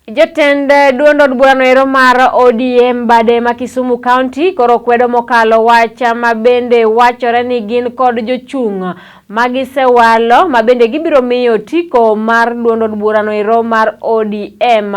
Jatend duond od burano ero mar ODM bade ma Kisumu County koro kwedo mokalo wach ma bende wachore ni gin kod jochung' ma gisewalo ma bende gibiro miyo otiko mar duond od burano ero mar ODM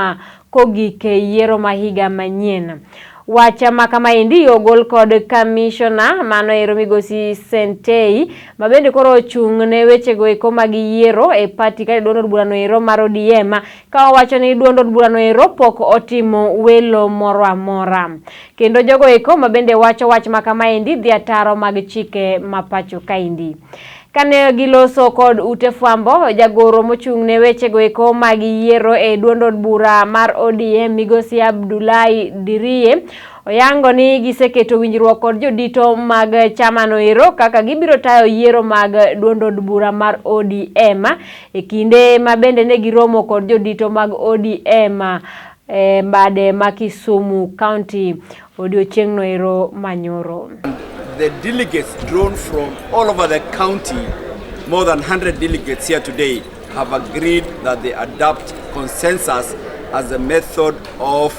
kogik e yiero ma higa manyien. Wach ma kamaendi ogol kod kamishona mano ero migosi Sentei ma bende koro ochung' ne wechego eko mag yiero e party kata duond od burano ero mar ODM ka owacho ni duond od burano ero pok otimo welo moro amora. Kendo jogo eko ma bende wacho wach ma kamaendi dhi ataro mag chike ma pacho kaendi. Kane giloso kod ute fwambo, jagoro mochung' ne wechego eko mag yiero e duond od bura mar ODM migosi Abdullahi Diriye oyango ni giseketo winjruok kod jodito mag chamano ero kaka gibiro tayo yiero mag duond od bura mar ODM e kinde ma bende ne giromo kod jodito mag ODM e bade ma Kisumu County odiochieng'no ero manyoro. The delegates drawn from all over the county, more than 100 delegates here today, have agreed that they adopt consensus as a method of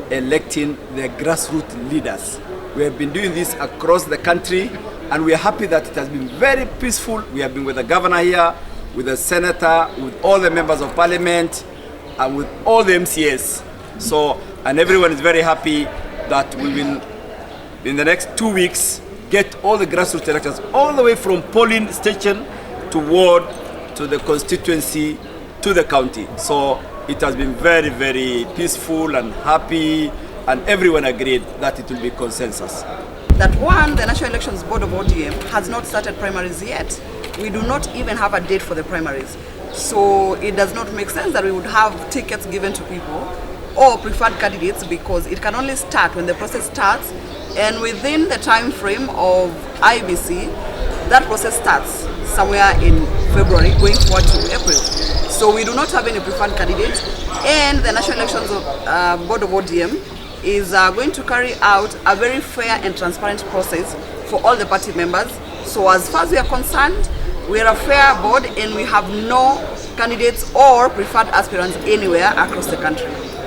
electing the grassroots leaders. We have been doing this across the country and we are happy that it has been very peaceful. We have been with the governor here, with the senator, with all the members of parliament, and with all the MCAs. So, and everyone is very happy that we will, in the next 2 weeks, get all the grassroots elections all the way from polling station to ward to the constituency to the county. So it has been very, very peaceful and happy, and everyone agreed that it will be consensus. That one, the National Elections Board of ODM has not started primaries yet. We do not even have a date for the primaries. So it does not make sense that we would have tickets given to people or preferred candidates, because it can only start when the process starts, and within the time frame of IEBC, that process starts somewhere in February going forward to April. So we do not have any preferred candidate, and the National Elections Board of ODM is going to carry out a very fair and transparent process for all the party members. So as far as we are concerned, we are a fair board and we have no candidates or preferred aspirants anywhere across the country.